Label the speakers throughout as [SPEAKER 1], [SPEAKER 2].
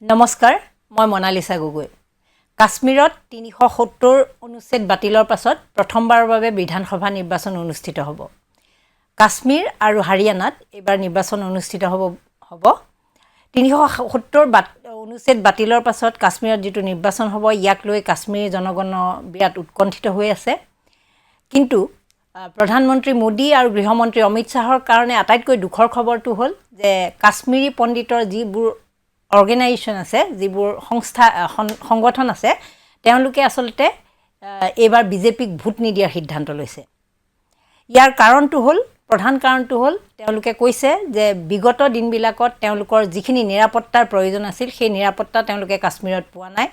[SPEAKER 1] নমস্কাৰ, মই মনালিছা গগৈ। কাশ্মীৰত 370 অনুচ্ছেদ বাতিলৰ পাছত প্ৰথমবাৰৰ বাবে বিধানসভা নিৰ্বাচন অনুষ্ঠিত হ'ব। কাশ্মীৰ আৰু হাৰিয়ানাত এইবাৰ নিৰ্বাচন অনুষ্ঠিত হ'ব। 370 অনুচ্ছেদ বাতিলৰ পাছত কাশ্মীৰত যিটো নিৰ্বাচন হ'ব, ইয়াক লৈ কাশ্মীৰ জনগণ বিৰাট উৎকণ্ঠিত হৈ আছে। কিন্তু প্ৰধানমন্ত্ৰী মোদী আৰু গৃহমন্ত্ৰী অমিত শ্বাহৰ কাৰণে আটাইতকৈ দুখৰ খবৰটো হ'ল যে কাশ্মীৰী পণ্ডিতৰ যিবোৰ অৰ্গেনাইজেশ্যন আছে, যিবোৰ সংস্থা সংগঠন আছে, তেওঁলোকে আচলতে এইবাৰ বিজেপিক ভোট নিদিয়াৰ সিদ্ধান্ত লৈছে। ইয়াৰ কাৰণটো হ'ল, প্ৰধান কাৰণটো হ'ল, তেওঁলোকে কৈছে যে বিগত দিনবিলাকত তেওঁলোকৰ যিখিনি নিৰাপত্তাৰ প্ৰয়োজন আছিল, সেই নিৰাপত্তা তেওঁলোকে কাশ্মীৰত পোৱা নাই।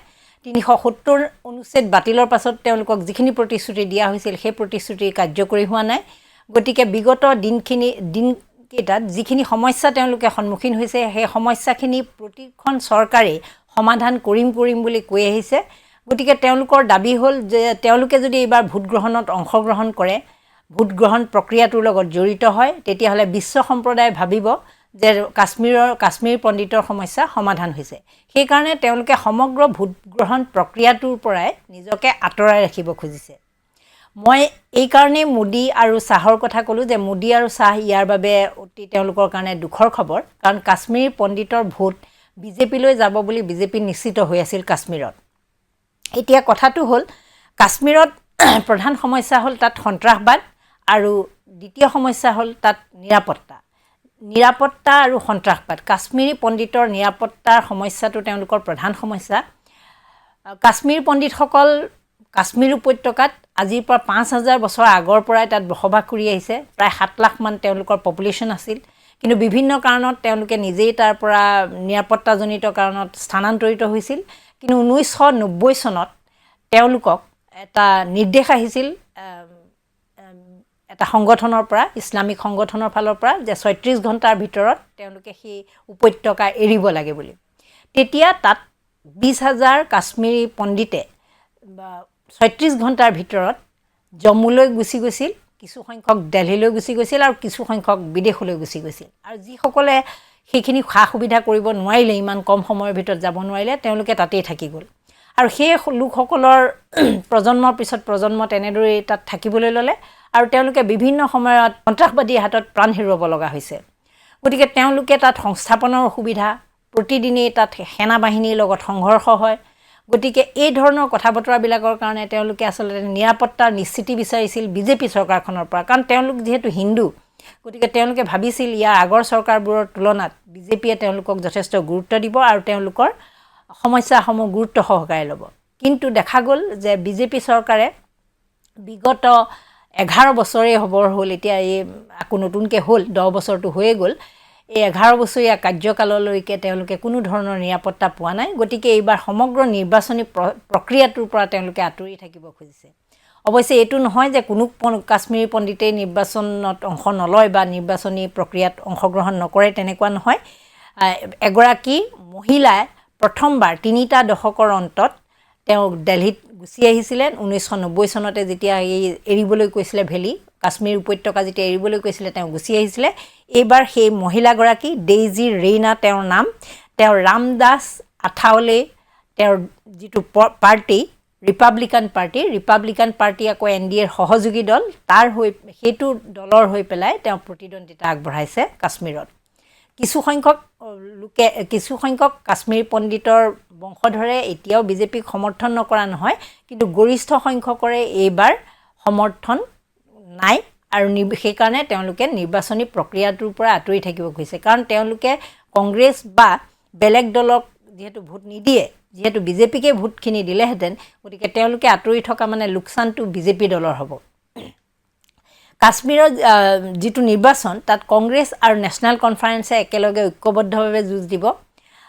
[SPEAKER 1] 370 অনুচ্ছেদ বাতিলৰ পাছত তেওঁলোকক যিখিনি প্ৰতিশ্ৰুতি দিয়া হৈছিল, সেই প্ৰতিশ্ৰুতি কাৰ্যকৰী হোৱা নাই। গতিকে বিগত দিনকেইটাত যিখিনি সমস্যা তেওঁলোকে সন্মুখীন হৈছে, সেই সমস্যাখিনি প্ৰতিখন চৰকাৰেই সমাধান কৰিম কৰিম বুলি কৈ আহিছে। গতিকে তেওঁলোকৰ দাবী হ'ল যে তেওঁলোকে যদি এইবাৰ ভোটগ্ৰহণত অংশগ্ৰহণ কৰে, ভোটগ্ৰহণ প্ৰক্ৰিয়াটোৰ লগত জড়িত হয়, তেতিয়াহ'লে বিশ্ব সম্প্ৰদায়ে ভাবিব যে কাশ্মীৰ পণ্ডিতৰ সমস্যা সমাধান হৈছে। সেইকাৰণে তেওঁলোকে সমগ্ৰ ভোটগ্ৰহণ প্ৰক্ৰিয়াটোৰ পৰাই নিজকে আঁতৰাই ৰাখিব খুজিছে। মই এইকাৰণেই মোদী আৰু শ্বাহৰ কথা ক'লোঁ যে মোদী আৰু শ্বাহ ইয়াৰ বাবে অতি তেওঁলোকৰ কাৰণে দুখৰ খবৰ, কাৰণ কাশ্মীৰ পণ্ডিতৰ ভোট বিজেপিলৈ যাব বুলি বিজেপি নিশ্চিত হৈ আছিল কাশ্মীৰত। এতিয়া কথাটো হ'ল, কাশ্মীৰত প্ৰধান সমস্যা হ'ল তাত সন্ত্ৰাসবাদ আৰু দ্বিতীয় সমস্যা হ'ল তাত নিৰাপত্তা। নিৰাপত্তা আৰু সন্ত্ৰাসবাদ, কাশ্মীৰী পণ্ডিতৰ নিৰাপত্তাৰ সমস্যাটো তেওঁলোকৰ প্ৰধান সমস্যা। কাশ্মীৰ পণ্ডিতসকল কাশ্মীৰ উপত্যকাত আজিৰ পৰা 5000 বছৰ আগৰ পৰাই তাত বসবাস কৰি আহিছে। প্ৰায় 7 লাখমান তেওঁলোকৰ পপুলেশ্যন আছিল, কিন্তু বিভিন্ন কাৰণত তেওঁলোকে নিজেই তাৰ পৰা নিৰাপত্তাজনিত কাৰণত স্থানান্তৰিত হৈছিল। কিন্তু 1990 চনত তেওঁলোকক এটা নিৰ্দেশ আহিছিল এটা সংগঠনৰ পৰা, ইছলামিক সংগঠনৰ ফালৰ পৰা, যে 36 ঘণ্টাৰ ভিতৰত তেওঁলোকে সেই উপত্যকা এৰিব লাগে বুলি। তেতিয়া তাত 20,000 কাশ্মীৰী পণ্ডিতে 36 ঘণ্টাৰ ভিতৰত জম্মুলৈ গুচি গৈছিল, কিছুসংখ্যক দেলহিলৈ গুচি গৈছিল আৰু কিছুসংখ্যক বিদেশলৈ গুচি গৈছিল। আৰু যিসকলে সেইখিনি সা সুবিধা কৰিব নোৱাৰিলে, ইমান কম সময়ৰ ভিতৰত যাব নোৱাৰিলে, তেওঁলোকে তাতেই থাকি গ'ল। আৰু সেই লোকসকলৰ প্ৰজন্মৰ পিছত প্ৰজন্ম তেনেদৰেই তাত থাকিবলৈ ল'লে আৰু তেওঁলোকে বিভিন্ন সময়ত সন্ত্ৰাসবাদীৰ হাতত প্ৰাণ হেৰুৱাব লগা হৈছে। গতিকে তেওঁলোকে তাত সংস্থাপনৰ অসুবিধা, প্ৰতিদিনেই তাত সেনা বাহিনীৰ লগত সংঘৰ্ষ হয়। গতিকে এই ধৰণৰ কথা বতৰাবিলাকৰ কাৰণে তেওঁলোকে আচলতে নিৰাপত্তাৰ নিশ্চিতি বিচাৰিছিল বিজেপি চৰকাৰখনৰ পৰা, কাৰণ তেওঁলোক যিহেতু হিন্দু, গতিকে তেওঁলোকে ভাবিছিল ইয়াৰ আগৰ চৰকাৰবোৰৰ তুলনাত বিজেপিয়ে তেওঁলোকক যথেষ্ট গুৰুত্ব দিব আৰু তেওঁলোকৰ সমস্যাসমূহ গুৰুত্ব সহকাৰে ল'ব। কিন্তু দেখা গ'ল যে বিজেপি চৰকাৰে বিগত 11 বছৰেই হ'বৰ হ'ল, এতিয়া এই আকৌ নতুনকৈ হ'ল, 10 বছৰটো হৈয়ে গ'ল, এই 11 বছৰীয়া কাৰ্যকাললৈকে তেওঁলোকে কোনো ধৰণৰ নিৰাপত্তা পোৱা নাই। গতিকে এইবাৰ সমগ্ৰ নিৰ্বাচনী প্ৰক্ৰিয়াটোৰ পৰা তেওঁলোকে আঁতৰি থাকিব খুজিছে। অৱশ্যে এইটো নহয় যে কোনো কাশ্মীৰী পণ্ডিতেই নিৰ্বাচনত অংশ নলয় বা নিৰ্বাচনী প্ৰক্ৰিয়াত অংশগ্ৰহণ নকৰে, তেনেকুৱা নহয়। এগৰাকী মহিলাই প্ৰথমবাৰ 3টা দশকৰ অন্তত তেওঁ দেলহিত গুচি আহিছিলে। 1990 চনতে যেতিয়া এই এৰিবলৈ কৈছিলে, ভেলী কাশ্মীৰ উপত্যকা যেতিয়া এৰিবলৈ কৈছিলে, তেওঁ গুচি আহিছিলে। এইবাৰ সেই মহিলাগৰাকী ডেইজি ৰেইনা তেওঁৰ নাম। তেওঁ ৰামদাস আথাৱলে তেওঁৰ যিটো party, Republican party, Republican party আকৌ এন ডি এৰ সহযোগী দল, তাৰ হৈ সেইটো দলৰ হৈ পেলাই তেওঁ প্ৰতিদ্বন্দ্বিতা আগবঢ়াইছে কাশ্মীৰত। কিছুসংখ্যক লোকে, কিছুসংখ্যক কাশ্মীৰ পণ্ডিতৰ বংশধৰে এতিয়াও বিজেপিক সমৰ্থন নকৰা নহয়, কিন্তু গৰিষ্ঠ সংখ্যকৰে এইবাৰ সমৰ্থন নাই আৰু সেইকাৰণে তেওঁলোকে নিৰ্বাচনী প্ৰক্ৰিয়াটোৰ পৰা আঁতৰি থাকিব খুজিছে। কাৰণ তেওঁলোকে কংগ্ৰেছ বা বেলেগ দলক যিহেতু ভোট নিদিয়ে, যিহেতু বিজেপিকে ভোটখিনি দিলেহেঁতেন, গতিকে তেওঁলোকে আঁতৰি থকা মানে লোকচানটো বিজেপি দলৰ হ'ব। কাশ্মীৰৰ যিটো নিৰ্বাচন, তাত কংগ্ৰেছ আৰু নেশ্যনেল কনফাৰেন্সে একেলগে ঐক্যবদ্ধভাৱে যুঁজ দিব।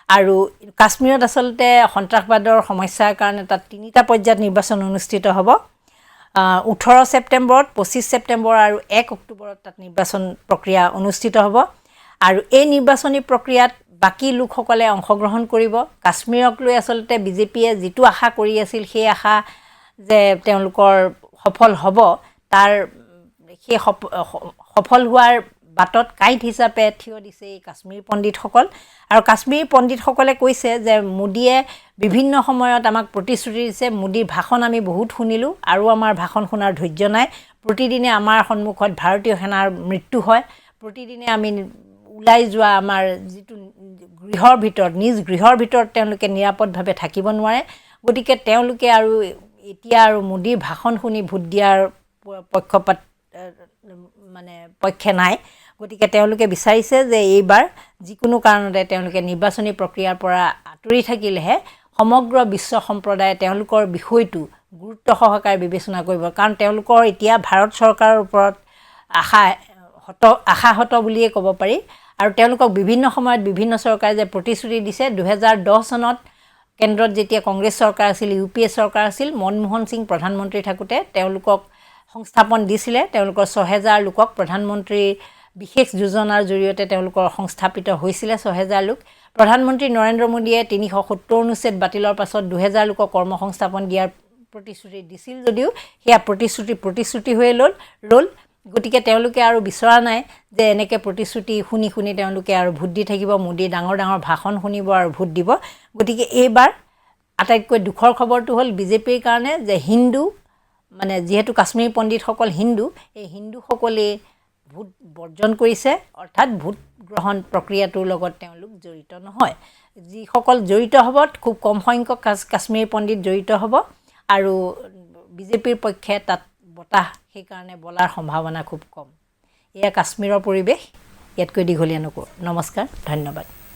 [SPEAKER 1] আৰু কাশ্মীৰত আচলতে সন্ত্ৰাসবাদৰ সমস্যাৰ কাৰণে তাত 3টা পৰ্যায়ত নিৰ্বাচন অনুষ্ঠিত হ'ব। 18 ছেপ্টেম্বৰত, 25 ছেপ্টেম্বৰ আৰু 1 অক্টোবৰত তাত নিৰ্বাচন প্ৰক্ৰিয়া অনুষ্ঠিত হ'ব। আৰু এই নিৰ্বাচনী প্ৰক্ৰিয়াত বাকী লোকসকলে অংশগ্ৰহণ কৰিব। কাশ্মীৰক লৈ আচলতে বিজেপিয়ে যিটো আশা কৰি আছিল, সেই আশা যে তেওঁলোকৰ সফল হ'ব, তাৰ সেই সফল হোৱাৰ বাটত কাঁইট হিচাপে থিয় দিছে এই কাশ্মীৰ পণ্ডিতসকল। আৰু কাশ্মীৰ পণ্ডিতসকলে কৈছে যে মোদীয়ে বিভিন্ন সময়ত আমাক প্ৰতিশ্ৰুতি দিছে, মোদীৰ ভাষণ আমি বহুত শুনিলোঁ আৰু আমাৰ ভাষণ শুনাৰ ধৈৰ্য নাই। প্ৰতিদিনে আমাৰ সন্মুখত ভাৰতীয় সেনাৰ মৃত্যু হয়, প্ৰতিদিনে আমি ওলাই যোৱা আমাৰ যিটো গৃহৰ ভিতৰত, নিজ গৃহৰ ভিতৰত তেওঁলোকে নিৰাপদভাৱে থাকিব নোৱাৰে। গতিকে তেওঁলোকে আৰু এতিয়া আৰু মোদীৰ ভাষণ শুনি ভোট দিয়াৰ পক্ষপাত মানে পক্ষে নাই। গতিকে তেওঁলোকে বিচাৰিছে যে এইবাৰ যিকোনো কাৰণতে তেওঁলোকে নিৰ্বাচনী প্ৰক্ৰিয়াৰ পৰা আঁতৰি থাকিলেহে সমগ্ৰ বিশ্ব সম্প্ৰদায়ে তেওঁলোকৰ বিষয়টো গুৰুত্ব সহকাৰে বিবেচনা কৰিব। কাৰণ তেওঁলোকৰ এতিয়া ভাৰত চৰকাৰৰ ওপৰত আশাহত বুলিয়ে ক'ব পাৰি। আৰু তেওঁলোকক বিভিন্ন সময়ত বিভিন্ন চৰকাৰে যে প্ৰতিশ্ৰুতি দিছে, 2010 চনত কেন্দ্ৰত যেতিয়া কংগ্ৰেছ চৰকাৰ আছিল, ইউ পি এ চৰকাৰ আছিল, মনমোহন সিং প্ৰধানমন্ত্ৰী থাকোঁতে তেওঁলোকক সংস্থাপন দিছিলে। তেওঁলোকৰ 6000 লোকক প্ৰধানমন্ত্ৰীৰ বিশেষ যোজনাৰ জৰিয়তে তেওঁলোকৰ সংস্থাপিত হৈছিলে 6000 লোক। প্ৰধানমন্ত্ৰী নৰেন্দ্ৰ মোদীয়ে 370 অনুচ্ছেদ বাতিলৰ পাছত 2000 লোকক কৰ্মসংস্থাপন দিয়াৰ প্ৰতিশ্ৰুতি দিছিল যদিও সেয়া প্ৰতিশ্ৰুতি হৈয়ে ৰ'ল। গতিকে তেওঁলোকে আৰু বিচৰা নাই যে এনেকৈ প্ৰতিশ্ৰুতি শুনি শুনি তেওঁলোকে আৰু ভোট দি থাকিব, মোদীৰ ডাঙৰ ডাঙৰ ভাষণ শুনিব আৰু ভোট দিব। গতিকে এইবাৰ আটাইতকৈ দুখৰ খবৰটো হ'ল বিজেপিৰ কাৰণে যে হিন্দু, মানে যিহেতু কাশ্মীৰ পণ্ডিতসকল হিন্দু, এই হিন্দুসকলেই ভোট বৰ্জন কৰিছে, অৰ্থাৎ ভোট গ্ৰহণ প্ৰক্ৰিয়াটোৰ লগত তেওঁলোক জড়িত নহয়। যিসকল জড়িত হ'ব খুব কম সংখ্যক কাশ্মীৰ পণ্ডিত জড়িত হ'ব আৰু বিজেপিৰ পক্ষে তাত বতাহ সেইকাৰণে বলাৰ সম্ভাৱনা খুব কম। এয়া কাশ্মীৰৰ পৰিৱেশ, ইয়াতকৈ দীঘলীয়া নকৰোঁ। নমস্কাৰ, ধন্যবাদ।